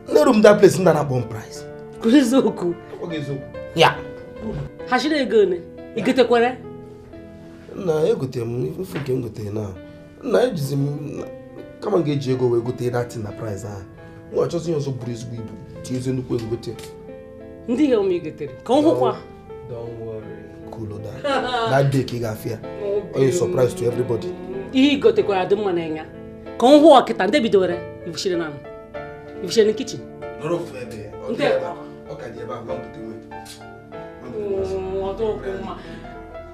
You that place not price. Yeah. Hashire ego ne? Igotekwere? Na egote m ifu nke m gotere na. Na ejizi m kama m ga-eji ego wee gote that na price ahụ. M achọzi ihe ọzọ buru ezigbo ibu tinyezie nnukwu ego gote. Ndị ihe m igotere ka m hụkwa. Don't worry. Cool that. That day ka ị ga-afịa. Onye surprise to everybody. Ihe igotekwara dị mma n'anya. Ka m hụ ọkịta ndị bidowere ifushire na m. Ifushire na kitchen. Nọrọ ofu ebe. Ọ ka dị ebe ahụ ma m gote nwe.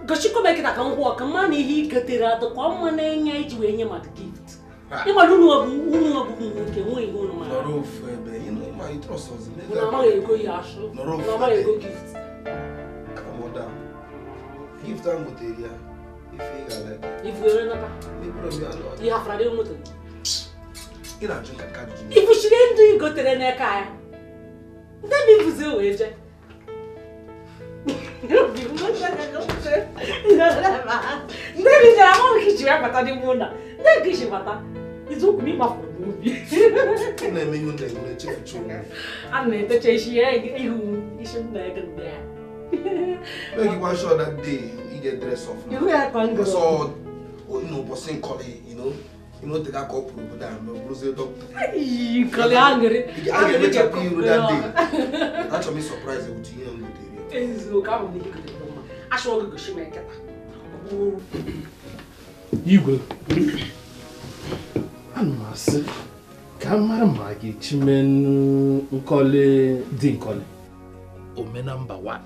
Gochikwa mekịta ka m hụ ọka mma na ihe igotere adịkwa mma n'anya iji wee nye mmadụ gift. Ịmara unu ọbụ nwoke nwe ihe unu mara. Nọrọ ofu ebe. Unu amaghị ego ya asụ. Unu amaghị ego gift. Gift ahụ gotere ya. Ifu ere nata. Ihe afra dị moto. Ị na-ajụ nka nka ajụjụ. Ifuchiri ndụ i gotere n'aka ya. Ndị bụ ifuzi wee jee. Ndị bi jere ahụ ka iji wee bata n'ime ụlọ. Ndị ka iji bata. Izu ụkwụ m ịgbafuru n'ubi. Ị na-eme ihe ndị na echefucha onwe. A na-etecha isi ya ihu isi m na-ege ndị ya. Make you sure that day you get dressed off. You wear congo. So, you know, bossing collie, you know, take a couple of them, bruise doctor. You call angry. I get a you that day. That's me surprise with you on the day. Ezu ka m na-ekete mma. Asho ogo shi me nketa. Igwe. Ana m asị ka mara ma ga-echi menu Nkọli dị Nkọli. Ome nọmba 1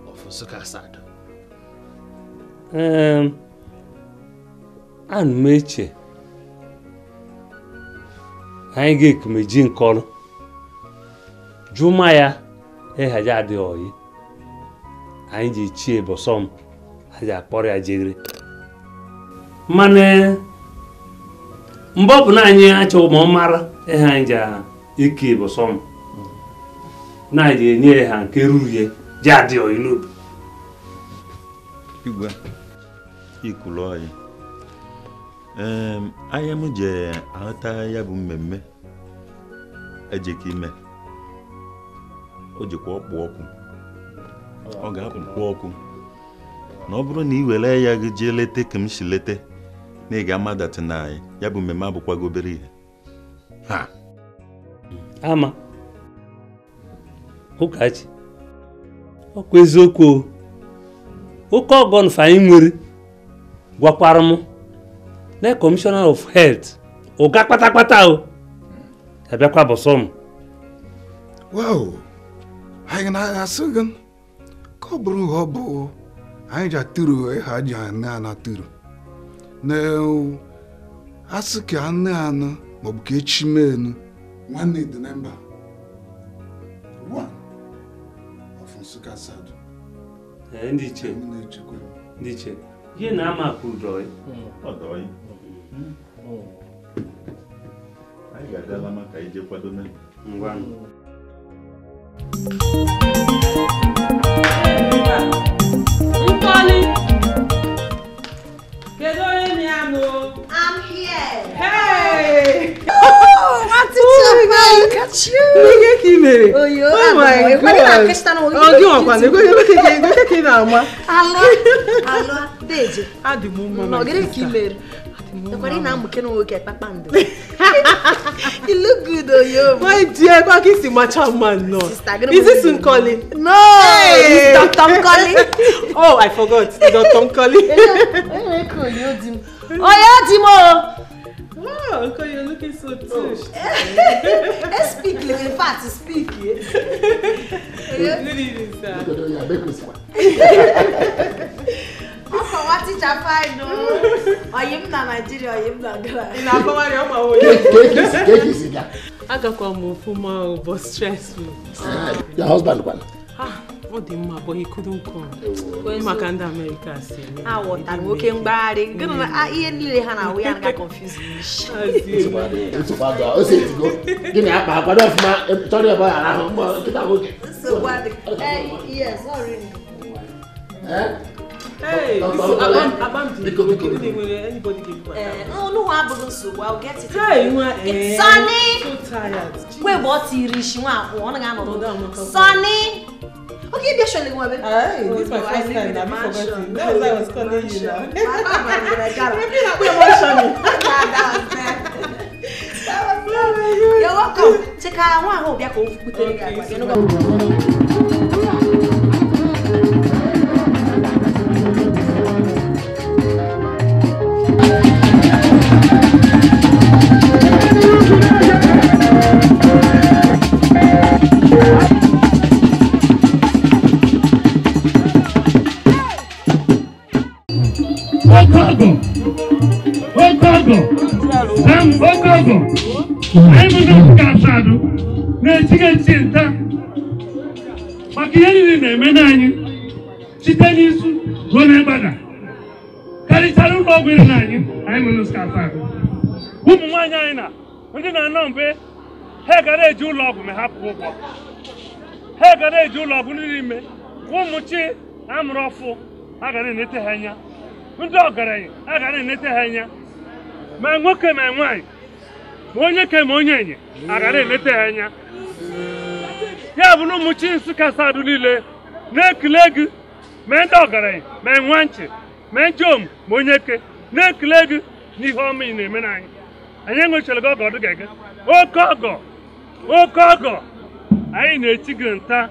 of Nsukka Asado. Ana m eche anyị ga-ekumeji Nkọli jụma ya ịhaji adịghị oyi anyị ji chie bọsọm anyị akpọrọ ya jegere mana mgbe ọ bụ na anyị achọghị ma ọ mara ihe anyị ji eke bọsọm na anyị enye ha nke ruru ya ji adịghị oyi n'obi. Igwe ikwulu oyi anya m je ahụta ya bụ mmemme ejeka ime o jikwa ọkpụ ọkụ ọ ga-akpụkwa ọkụ na ọ bụrụ na ị were ya gị jee lete ka m si lete na ị ga-amadata na anyị ya bụ mmemme abụkwago obere ihe. Ha ama ụkachi ọkwa eziokwu oke ọgọ anyị nwere gwakwara m na Commissioner of Health ụga kpatakpata o abịakwa bọsọm. Wow, anyị na-asị gị ka ọ bụrụ ha ọ bụ anyị ji atụrụ ha ji anụ anụ atụrụ na asị ka anụ anụ maọbụ ka echi menu nwanne dị na mba 1 of Nsukka Asado. Ndị iche ihe na-ama kwuru dọị. Ọ dọị. Anyị ga-agala maka ije kwado na ngwa. Nkọli! Kedu onye na-anụ? I'm here. Hey! Oh, what look at you. Oh, oh my God. Oh, you want to go to the Alo, alo, deje. Adị m mma. No, gịnị ka i mere? Ekwere na amụke na nwoke kpakpando. You look good, oh yo. My dear, kwa kisi macha man no. Is this Nkọli? No, hey. It's Dr. Nkọli. Oh, I forgot. Dr. Nkọli. Oh, Dimo. Wow, Nkọli, you're looking so touched. Let's speak, in fact, speak. Good evening, sir. What teacher fine no? Oyim na Nigeria, oyim na Ghana. Ina akọwari ọma wo. Keke. Agakwa m ofuma but stressful. Your husband kwana? Ah, ọ dị mma but he couldn't come. Maka ndị America si. Ah, wọtara nwoke mgbagharị. Gịnị na ihe niile ha na-awụ ya nga confuse me. Nsogbu adị. O si etigo. Gịnị akpa akwado ọfụma chọrọ ebe ọ ya arahụ mgbe nkịta nwoke. Nsogbu adị. Yes, sorry. Eh? Hey, anybody give No, no, I'll get it. Hey, Sonny! So tired. Wait, what is she? Sonny! Okay, be sure you Hey, this is my first time. I've forgotten. That was why I was calling you now. You're welcome. Take care. I hope you're Maka ihe niile na-eme n'anyị site n'izu ruo n'ịgbada ka Karịchara ụlọ ọgwụ iri na anyị anyị nwere Nsụka Asadụ. Ụmụ nwaanyị anyị na ndị na-anọ mgbe ha gara eji ụlọ ọgwụ ma ha kwụọ ụgwọ. Ha gara eji ụlọ ọgwụ n'ime ụmụ chi amụrụ ọfụ ha gara enete ha anya. Ndị ọgaranya ha gara enete ha anya. Ma nwoke ma nwaanyị ma onye ke ma onye enye a gara enete ha anya. Ya bụ na ụmụ chi Nsụka Asadụ niile na-ekele gị ma ndị ọgaranya ma nwa nchi ma njom ma onye ke na-ekele gị n'ihe ọma ị na-eme n'anyị. Anyị enwechara gị ọgọdụ ga-ege oke ọgọ oke ọgọ anyị na-echi gị nta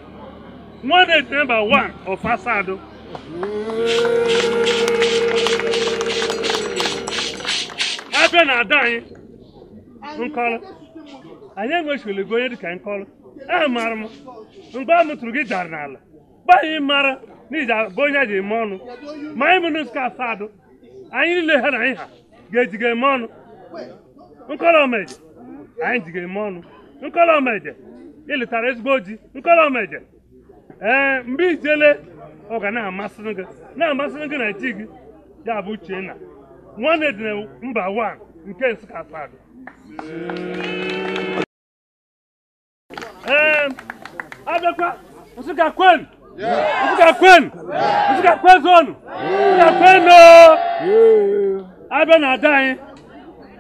nwanne nọmba 1 of Asadụ. Abịa na ada anyị nkọlụ anyị enwechara gị onye dịka nkọlụ a mara m mgbe a mụtụrụ gị dara n'ala mgbe anyị mara n'iji bụ onye ji eme ọnụ ma anyị mụ Nsụka Asadụ anyị niile ha na anyị ha ga-eji ga eme ọnụ. Nkọlụ omeje anyị ji ga-eme ọnụ. Nkọlụ omeje ịlụtara ezigbo di. Nkọlụ omeje ee mgbe ijele ọ ga na-amasị gị na-amasị gị na di gị ya bụ Uchenna nwanne dị na mba 1 nke Nsụka Asadụ. Ee abịakwa Nsụka kwenu Nsụka kwenu Nsụka kwezonu Nsụka kwenu abịa na ada anyị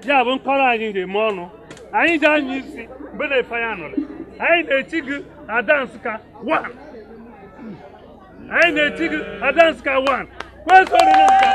ya bụ nkọrọ anyị ga-eme ọnụ anyị ji anya isi mgbe na-efe anyị anọrọ anyị na-echi gị ada Nsụka 1 anyị na-echi gị ada Nsụka 1 kwezonu Nsụka.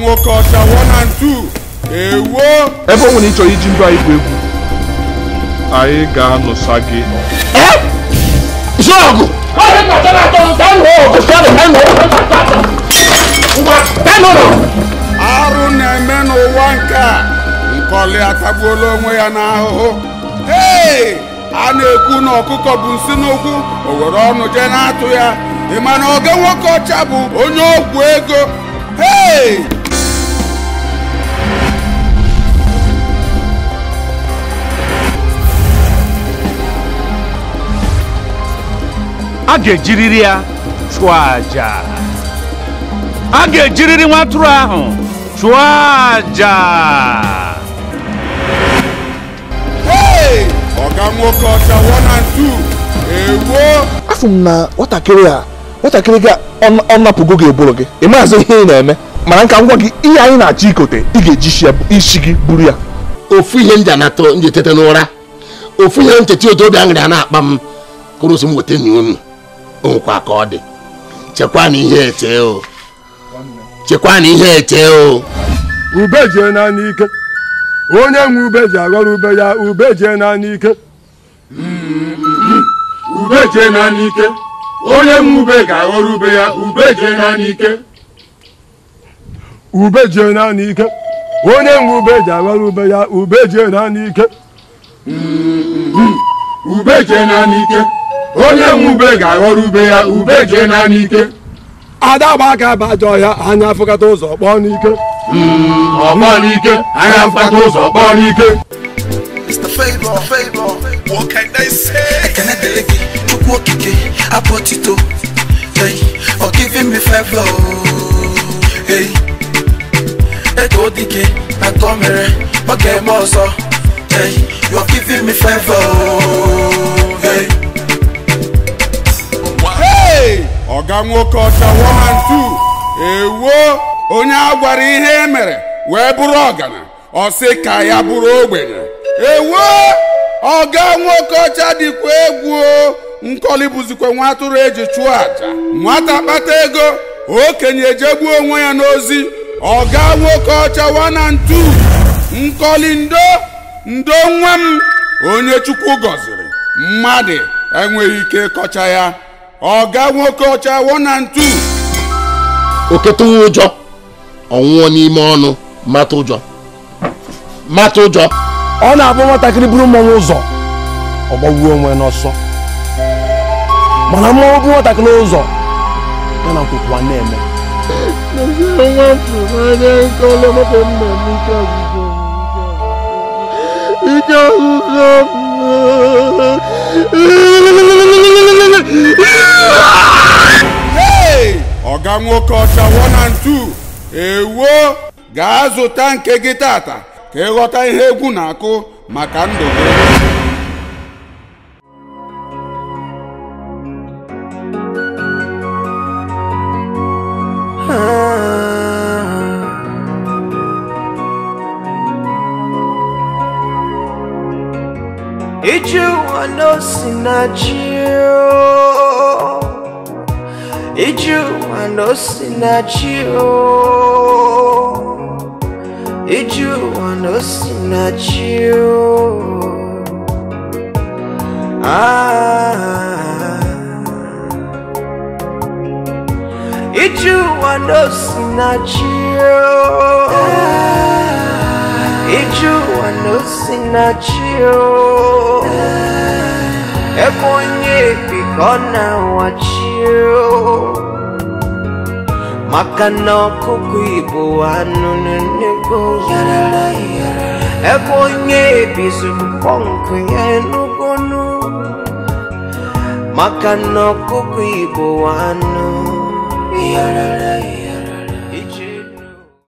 Nwoke Ọcha 1 and 2. Ewo! Ebe ọ nwere ịchọ iji ndụ anyị bụ egwu, anyị ga-anụsa gị. Ọgụ! Arụ na-eme n'ụwa nke a, Nkọli atagbuola onwe ya n'ahụhụ. Hey! A na-ekwu na ọkụkọ bụ nsị n'ụkwụ, o were ọnụ jee na-atụ ya. Ị ma na Ọga Nwoke Ọcha bụ onye ọgwụ ego. Hey! A ga-ejiriri ya chụọ aja. A ga-ejiriri nwa atụrụ ahụ chụọ aja. Hey! Ọga Nwoke Ọcha 1 and 2. Ewo! Afọ m na nwatakịrị a, nwatakịrị gị ọ napụgo gị eboro gị. Ị maazị ihe ị na-eme, mana nka ngwa gị ihe anyị na-achọ ikote, ị ga-eji isi gị buru ya. Ofu ihe m ji anatọ m ji etete n'ụra, ofu ihe ncheta otu obi aṅụrị a na-akpa m kụrụsị m weta enyi unu onwekwa ka ọ dị. Chekwa na ihe eche o, chekwa na ihe eche o. Ube jee na n'ike, onye nwe ube ji aghọrọ ube ya. Ube jee na n'ike, ube jee na n'ike, onye nwe ube ga-aghọrọ ube ya. Ube jee na n'ike, ube jee na n'ike, onye nwe ube ji aghọrọ ube ya. Ube jee na n'ike, ube jee na n'ike, onye nwe ube ga-aghọrọ ube ya. Ube jee na n'ike. Ada gba aka bajọ ya, anya afụkata ụzọ kpọọ n'ike. Ọkpọ n'ike, anya afụkata ụzọ kpọọ n'ike. Mr. Favor, Favor, what can I say? Ekene dele gị, Chukwu okike, apotito. Hey, for giving me favor. Hey, ego dike, na komere, ọ ga-eme ọzọ. Hey, you are giving me favor. Hey. Hey! Ọga Nwoke Ọcha 1 and 2. Ewo! Onye a gwara ihe e mere wee bụrụ ọgana, ọ sị ka ya bụrụ ogbenye. Ewo! Ọga Nwoke Ọcha dịkwa egwu o. Nkọli bụzikwa nwa atụrụ eji chụọ aja. Nwata kpata ego, okenye ejegbuo onwe ya n'ozi. Ọga Nwoke Ọcha 1 and 2. Nkọli ndo, ndo nwa m, onye Chukwu gọziri, mmadụ enweghị ike ịkọcha ya. Ọga Nwoke Ọcha 1 and 2. Oke tụwa ụjọ, ọ nwụọ n'ime ọnụ. Mata ụjọ, mata ụjọ. Ọ na-abụ nwatakịrị buru mmọnwụ ụzọ, ọ gbagbuo onwe n'ọsọ. Mana mmọnwụ bụ nwatakịrị ụzọ, ya na nkwụkwụ na-eme. Hey! Ọga Nwoke Ọcha 1 and 2. Ewo! Gaa zụta nke gị tata ka ịghọta ihe egwu na-akụ maka ndụ gị. Iju anosinachi o, Iju anosinachi o, Iju anosinachi o. Ah, Iju anosinachi o, Iju anosinachi o. Ebe onye bi ka ọ na-awachi o, maka na ọkụkọ Igbo anụ n'ego. Ebe onye bizuru pọnkụ ya enugonu, maka na ọkụkọ Igbo anụ.